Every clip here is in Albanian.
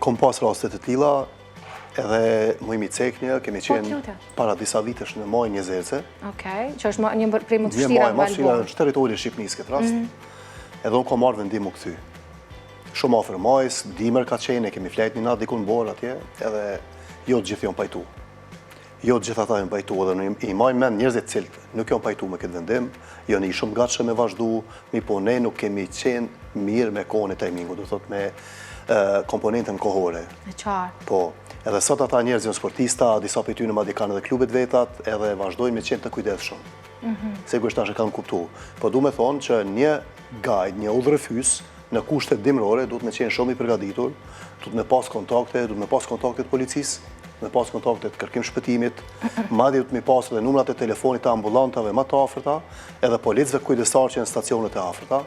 Kom pas raste të tilla, edhe muj mi cek një, kemi qenë T'lutem. para disa vitesh në majën Jezerce. Okej, që është një prej më të Një vështira maj në më vështira Valbonë. në territorin e Shqipërisë këtë rast. Edhe unë kam marrë vendim mu kthy. Shumë afër majës, dimër ka qenë, e kemi flejt një natë diku në borë atje, edhe jo të gjithë janë pajtu. Jo të gjithë ata janë pajtu, edhe në i maj mend njerëzit cilët nuk janë pajtu me këtë vendim, janë i shumë gatshëm me vazhdu, mi po ne nuk kemi qenë mirë me kohën e timingut, do thot me komponentën kohore. E qartë. Po, edhe sot ata njerëz janë sportista, disa prej tyre madje kanë edhe klubet vetat, edhe vazhdojnë me qenë të kujdesshëm. Sigurisht tash e kanë kuptu. Po du me thonë që një guide, një udhërrëfys në kushtet dimrore duhet me qenë shumë i përgatitur, duhet me pas kontakte, duhet me pas kontakte të policisë, me pas kontakte të kërkim shpëtimit, madje duhet me pas edhe numrat e telefonit të ambulantave më të afërta, edhe policëve kujdestar që janë stacionet e afërta,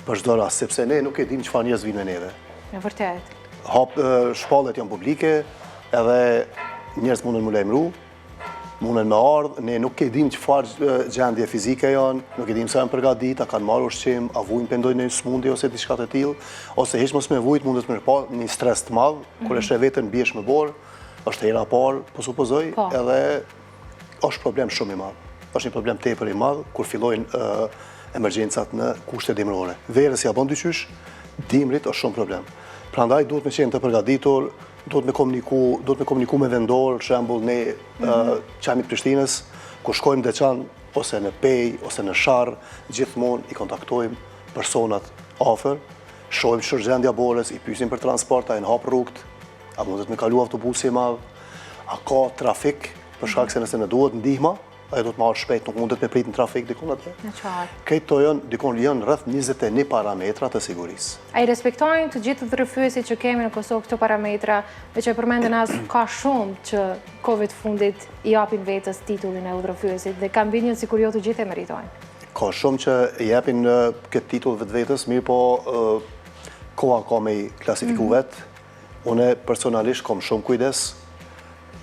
për çdo rast, sepse ne nuk e dim çfarë njerëz vinë me neve. E vërtet. Hap shpallet janë publike, edhe njerëz mundën mu lajmëru, mundën me ardhë, ne nuk e dim çfarë gjendje fizike janë, nuk e dim sa janë përgatit, a kanë marrë ushqim, a vujnë për ndonjë smundje ose diçka të tillë, ose hiç mos me vujt, mundet me pa një stres të madh, kur e sheh veten biesh me borë, është hera e parë, po supozoj, edhe është problem shumë i madh. Është një problem tepër i madh kur fillojnë emergjencat në kushte dimrore. Verës ja bën dyqysh, dimrit është shumë problem. Prandaj duhet me qenë të përgatitur, duhet me komuniku, duhet me komuniku me vendor, për shembull ne qemi të Prishtinës, ku shkojmë në Deçan ose në Pejë ose në Sharr, gjithmonë i kontaktojmë personat afër, shohim çfarë gjendja borës, i pyesim për transport, a janë hap rrugët, a mundet me kalu autobusi i madh, a ka trafik, për shkak se nëse në duhet ndihma, ajo do të marrë shpejt, nuk mundet me prit në trafik dikun atje. E qartë. Këto janë, dikun janë rreth 21 parametra të sigurisë. A i respektojnë të gjithë udhërrëfyesit që kemi në Kosovë këto parametra, me që e përmendën as ka shumë që kohëve të fundit i japin vetës titullin e udhërrëfyesit dhe kam bindjen sikur jo të gjithë e meritojnë. Ka shumë që i japin këtë titull vetvetes, mirë po koha ka me i klasifiku vetë. Une personalisht kam shumë kujdes,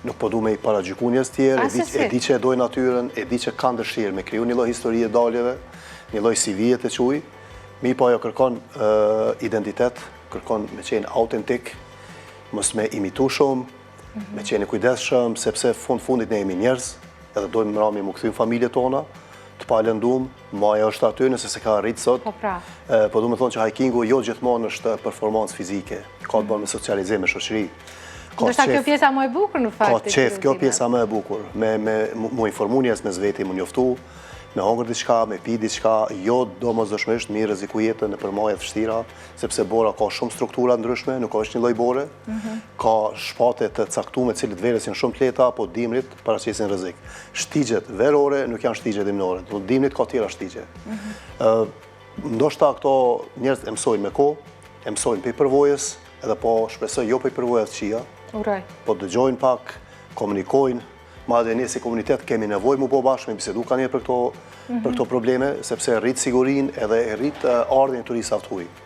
nuk po du me i paragjyku njerëz tjerë, Asesi. e di që e dojnë natyrën, e di që kanë dëshirë me kriju një lloj historie daljeve, një lloj CV-je të quaj, mirë po ajo kërkon identitet, kërkon me qenë autentik, mos me imitu shumë, me qenë i kujdesshëm, sepse fund fundit ne jemi njerëz, edhe dojmë mrami mu kthy në familje tona, të pa lëndum, maja është aty nëse se ka arrit sot. Po pra. Po du me thonë që hikingu jo gjithmonë është performancë fizike, ka të bëjë me socializim, me shoqëri. Ka Ndoshta kjo qef- pjesa më e bukur në fakt. Ka e qef, kjo udhëtimeve. pjesa më e bukur, me mu informu njerëz mes veti, mu njoftu, me hongër diçka, me pi diçka, jo domosdoshmërisht mi rreziku jetën në përmaje të vështira, sepse bora ka shumë struktura ndryshme, nuk është një lloj bore, ka shpate të caktuara të cilët verës janë shumë të lehta, po dimrit paraqesin rrezik. Shtigjet verore nuk janë shtigje dimnore, do dimrit ka tjera shtigje. Ndoshta këto njerëz e mësojnë me kohë, e mësojnë prej përvojës, edhe po shpresoj jo prej përvojës të këqija, Uroj. po dëgjojnë pak, komunikojnë, madje ne si komunitet kemi nevojë mu bo bashkë, me bisedu ka një për këto probleme, sepse rrit sigurinë edhe e rrit ardhjen e turistave të huaj.